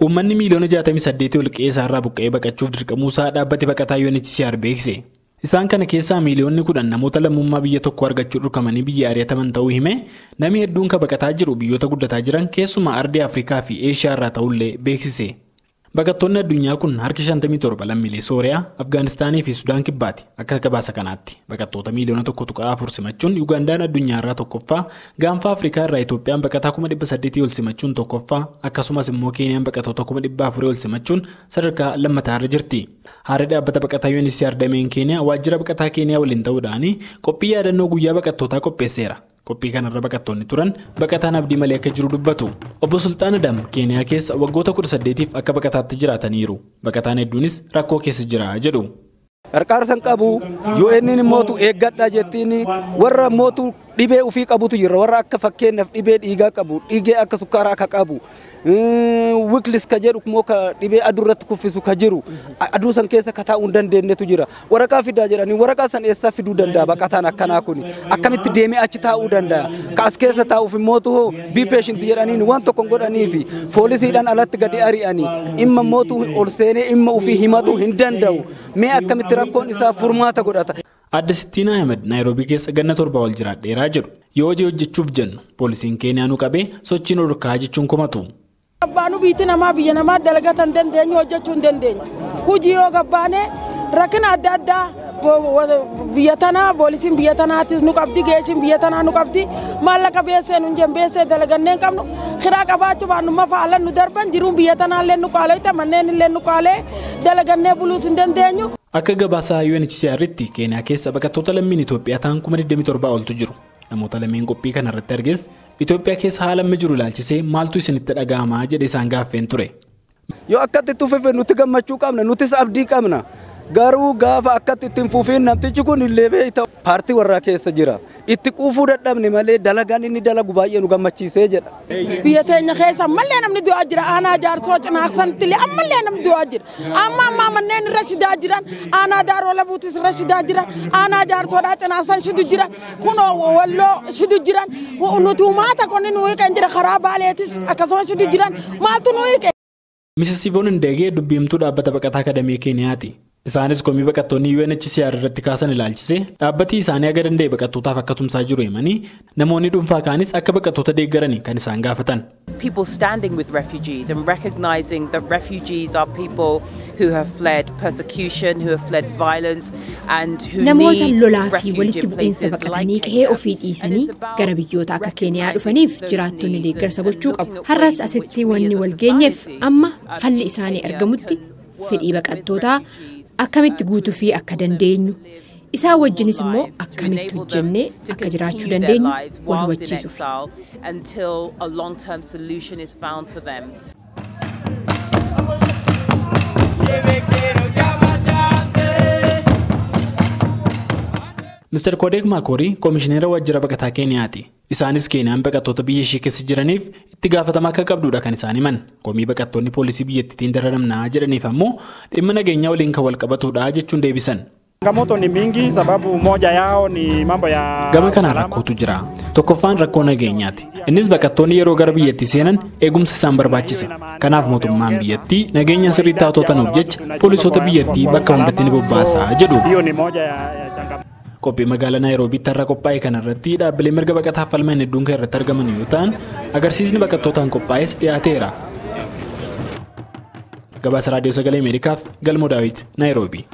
Uummanni miiliyoona 68 ol qe'ee isaarraa buqqa'ee baqachuuf dirqamuusaa dhaabbati baqataa UNHCR beeksise. Isaan kana keessaa miiliyoonni 10 namoota lammummaa biyya tokko argachuu dhorkamanii biyya ari'ataman ta'uu hime namni hedduun kan baqataa jiru biyyoota guddataa jiran keessumaa ardii Afrikaa fi Eeshiyaa irraa ta'ullee beeksise. Baqattoonni addunyaa kun harki 57 lammiilee Sooriyaa, Afgaanistaanii fi Sudaan Kibbaati. Akka gabaasa kanaatti baqattoota miiliyoona 1.4 simachuun Ugandaan addunyaa irraa tokkoffaa, gaanfa Afrikaa irraa Itoophiyaan baqataa 800,000 ol simachuun tokkoffaa, akkasumas immoo Keeniyaan baqattoota 400,000 ol simachuun sadarkaa lammataa irra jirti. Haarri dhaabbata baqataa UNHCR dameen Keeniyaa waajjira baqataa Keeniyaa waliin ta'uudhaan qophii yaadannoo guyyaa baqattootaa qopheesseera. Qophii kanarra baqattoonni turan baqataan abdii malee akka jiru dubbatu. Obbo Sultaan Adam Keeniyaa keessa waggoota 18 akka baqataatti jiraataniiru. Baqataan hedduunis rakkoo keessa jira jedhu. Qarqaarsan qabu UN'n mootu eeggadha jettiin warra mootu dhibee ofii qabutu jira warra akka fakkeenyaaf dhibee dhiigaa qabu dhiigee akka sukkaaraa akka qabu wiklis ka jedhu immoo ka dhibee adurratti kuffisu ka jiru aduu san keessa ka taa'uu hin dandeenyetu jira waraqaa fidaa jedhanii waraqaa san eessaa fiduu danda'a baqataan akkanaa kun akkamitti deemee achi taa'uu danda'a ka as keessa taa'uuf mootu be patient jedhanii waan tokko hin godhaniifi poolisiidhaan alatti gadi ari'anii imma mootu ol seenee imma ofii himatu hin danda'u mee akkamitti rakkoon isaa furmaata godhata. Adda Sittiin Ahmed Naayiroobii keessa ganna 7 ol jiraadheeraa jedhu. Yoo hojii hojjechuuf jennu poolisiin Keeniyaa nu qabee sochiin dhorkaa jechuun komatu. Abbaanu biitti namaa biyya namaa dalagatan dandeenyu hojjechuu hin dandeenyu. Hojii yoo gabbaane rakkina adda addaa biyya tanaa poolisiin biyya tanaatis nu qabdi geeshiin biyya tanaa nu qabdi maallaqa beessee nu hin beessee dalagannee hin qabnu kiraa qabaachuu baannu mafa nu darban jiruun biyya tanaallee nu qaaleessa manneen illee nu qaalee dalagannee buluus hin dandeenyu. Akka gabaasaa UNHCR'tti Keeniyaa keessa baqattoota lammiin Itoophiyaa ta'an 27,000 oltu jiru. Namoota lameen qophii kanarratti arges Itoophiyaa keessa haala amma jiru ilaalchisee maaltu isinitti dhaga'amaa jedhe isaan gaaffeen ture. Yoo akkatti itti fufe nuti gammachuu qabna nutis abdii qabna. Garuu gaafa akkatti ittiin fufiin namtichi kun illee beekta paartii warraa keessa jira. Itti quufuu dadhabne malee dalagaan inni dalagu baay'ee nu gammachiisee jedha. Biyya teenya keessa ammallee namni du'aa jira. Aanaa jaarsoo cinaaqsanitti illee ammallee namni du'aa jira. Amma ammaa manneen irra shidaa jiran aanaa daaroo labuutis irra shidaa jiran aanaa jaarsoodhaa cinaaqsan shidu jiran kunoo walloo shidu jiran nuti uumaata konni nu hiiqan jira karaa baaleetis akkasuma shidu jiran maaltu nu hiiqe. Mrs. Yvonne Ndege dubbiimtuu dhaabbata baqataa akadamii Keeniyaati. Isaanis komii baqattoonni UNHCR irratti kaasan ilaalchisee dhaabbatii isaanii aga danda'e baqattootaaf akka tumsaa jiru himanii namoonni dhuunfaa kaanis akka baqattoota deeggaranii kan isaan gaafatan. People standing with refugees and recognizing that refugees are people who have fled persecution, who have fled violence and who Namoota need lolaa fi refuge walitti in bu'iinsa places like baqatanii qe'ee Kenya. ofii And dhiisanii it's about gara biyyoota akka Keeniyaa dhufaniif recognizing those jiraattonni needs deeggarsa and gochuu looking qabu. at Har'as ways in which asitti we wanni as a wal geenyeef society, amma falli in isaanii Kenya argamutti can work fedhii with baqattootaa refugees akkamitti guutuu fi akka dandeenyu isaan wajjinis immoo akkamitti hojjennee akka jiraachuu dandeenyu wal hubachiisuuf. Until a long-term solution is found for them. Mr. Kodek Makorii Komishineera Waajjira Baqataa Keeniyaati. Isaanis Keeniyaan baqattoota biyya ishee keessa jiraniif itti gaafatama akka qabdudha kan isaan himan. Komii baqattoonni poolisii biyyattiitiin dararamnaa jedhaniif ammoo dhimma nageenyaa waliin kan wal qabatudha jechuun deebisan. Changamoto ni mingi sababu moja yao ni mambo ya Gama kanaan usalama. rakkootu jira. Tokkoffaan rakkoo nageenyaati. Innis baqattoonni yeroo gara biyyattii seenan eegumsa isaan barbaachisa. Kanaaf mootummaan biyyattii nageenya sirriitti haa to'atanuuf jecha poolisoota biyyattii bakka hundatti ni bobbaasaa jedhu. Hiyo ni moja ya changamoto. Qophii magaalaa Naayiroobiitti har'a qophaa'e kanarratti dhaabbilee mirga baqataaf falman hedduun kan irratti argaman yoo ta'an agarsiisni baqattootaan qophaa'es dhiyaateera. Gabaasa Raadiyoo Sagalee Ameerikaaf Galmoo Daawit, Naayiroobii.